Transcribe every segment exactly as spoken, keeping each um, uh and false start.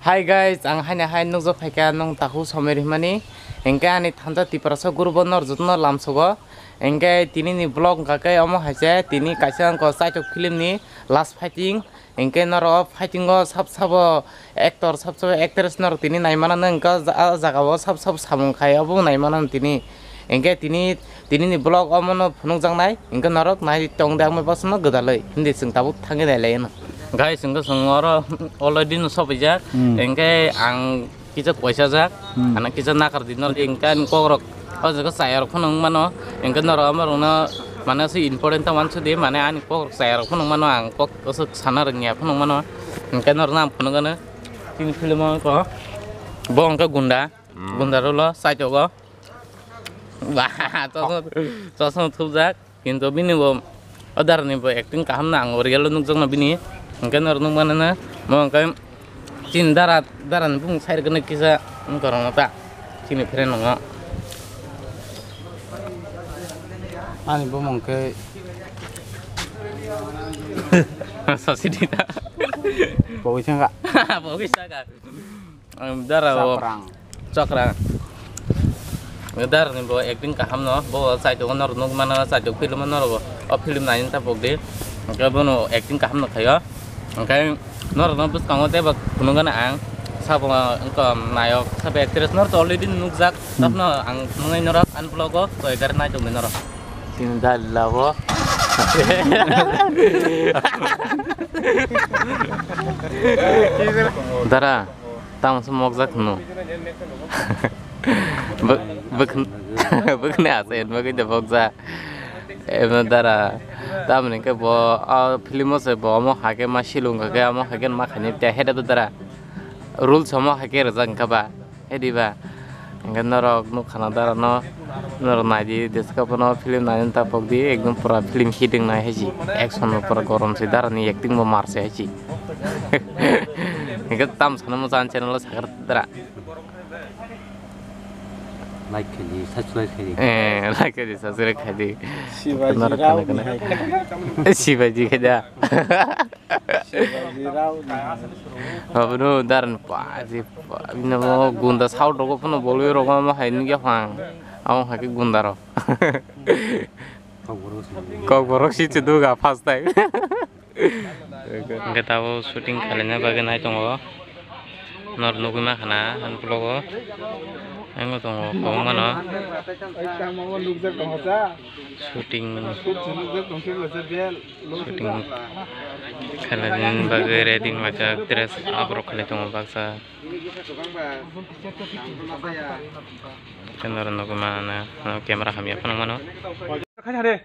Hi guys, ang haino hai nukjak phaikha nwng takhuk somoi rihmani. Hinkhe ani thansa Tiprasa group-o norok jotono lamsogo. Hinkhe tini ni vlog wngkha khe omo hai se, tini kaisa wngkha Chaitok film ni last fighting. Hinkhe norok o fighting o sab sabo actor, sab sabo actress norok tini naimanano, hinkhe o ja-, o jaga o sab sabo samung khai obo naimanano tini. Hinkhe tini, tini ni vlog omono phunukjaknai, hinkhe norok nai tongde ang bai bosongno gwdalwi. Hindi chwng tabuk thangwi nailaiano. Guys, hinkhe chwng oro already no sopaijak. Hmm. Hinkhe ang kisa koisa jak, Hmm. Ano kisa nakar di norok, hinkhe ani kokrok o jaga chayarok phano wng mano, hinkhe norok omo rokno mane se important ta wansudi, mane ani kokrok chayarok phano wng mano, ang kok aswk sana rwngya phano wng mano, hinkhe norokno ang phunukgano chini film o wngkha bo wngkha Gunda, Hmm. Gunda rolo Chaitogo. Ba, chosma, chosma thupjak, kintu bini bo, o dara ni bo acting kaham na, ang real o nukjakno bini, hinkhe norok nukmano na, mo hinkhe chini dara, dara ni bumung sai rwgwno kisa wngkha rwngno ta, chini friend rwngno. Ani bumung khe Sosidi ta. Pogwi sangka. Pogwi sangka. Ang dara o Chakrang. Chakrang. Dara ni bo acting kaham no, bo Chaitok no norok nukmano, Chaitok film no norok o film naina ta pokdi. Hwnkhe bono acting kaham no khaio. Hwnkhe norok no bwskango teibo phunukgano ang sabo wngkha nayok, sabo actress norok to already nukjak. Hmm. Tapno ang phunuknai norok ani vlog o, to ekar nai tongdi norok. Chini dali labo. Dara, tamo se mokjak hwno. Bwk-, bwk-, bwkni asa en bagwi de mokjak. Emo dara, tamoni khe bo, o film o se bo omo hakhe ma silung kha khe, omo hakhe ma khaini te hede dara. Rules omo hakhe rwjak wngkha ba. Ediba, hingke norok nukha na dara no, norok naidi, jeska phano film naina ta pokdi, ekdom pura film hit wngnai haisi, action bo pura gorom se, dara ni acting bo mar se haisi. Hingke tam sana mo chan channel o sakar dara. Like khaidi, subscribe khaidi. Eh, like khaidi, subscribe khaidi. Shivaji Norok Rao kana kana. Ni hai. Shivaji khaida. Abono daran pa, je pa, bini mo gunda sao rogo phano bolwi rogo mo hai nugya phang. Amo hai khe gunda rok. Kokborok si. Kokborok si chudu ga first time. Hingke tabuk shooting khlaina bagwi nai tongo. Nor nugwi ma khana, ani vlog o. Ang tongo, kobong mano. Shooting. Shooting khlaina bagwi ready wnglaijak, dress aborok khlai tongo baksa. Khe norok nugwi mano, camera hamya phano mano. Khaide,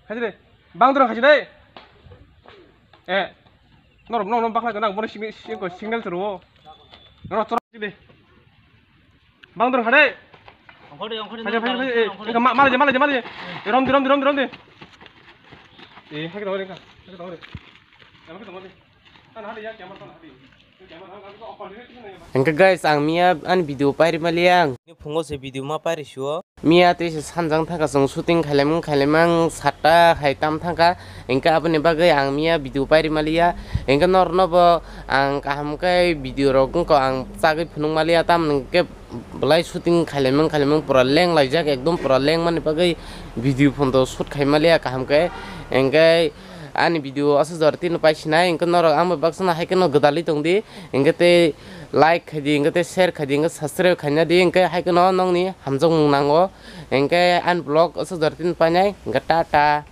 khaide. Bang dorong khaide. Eh, norok, norok, norok bakhlai tongo, ang bono simi-, si-, signal choro. Norok choro di. Bang dorong khaide. Ongkhordi, ongkhordi, khaide, khaide, khaide, eh, ongkhordi. Engka ma-, malai di, malai di, malai di. Eh, romdi, romdi, romdi, romdi. Eh, hai khe tongdi, hai khe tongdi. Hai khe tongdi. Tan hadi ya, camera tan hadi. Hingke guys, ang miya ani video pairi maliya ang. Phungo se video ma pairi suo. Miya tei se sanjang thangkha chwng shooting khailaimung khailaimang satta hai tam thangkha. Hingke aboni bagwi ang miya video pairi maliya. Hingke norokno bo ang kaham khe video rok wngkha ang chagwi phunuk maliya tam hingke belai shooting khailaimung khailaimung pura leng laijak ekdom pura leng mani bagwi video phone to shoot khai maliya kaham khe. Hingke ani video aswk jora tini pai sinai, hingke norok ang bai baksa no hai kheno gwdalwi tongdi, hingke tei like khaidi, hingke tei share khaidi, hingke subscribe khaina di, hingke hai kheno nongni hamjakmung nango, hingke ani vlog aswk jora tini painai, hingke ta ta.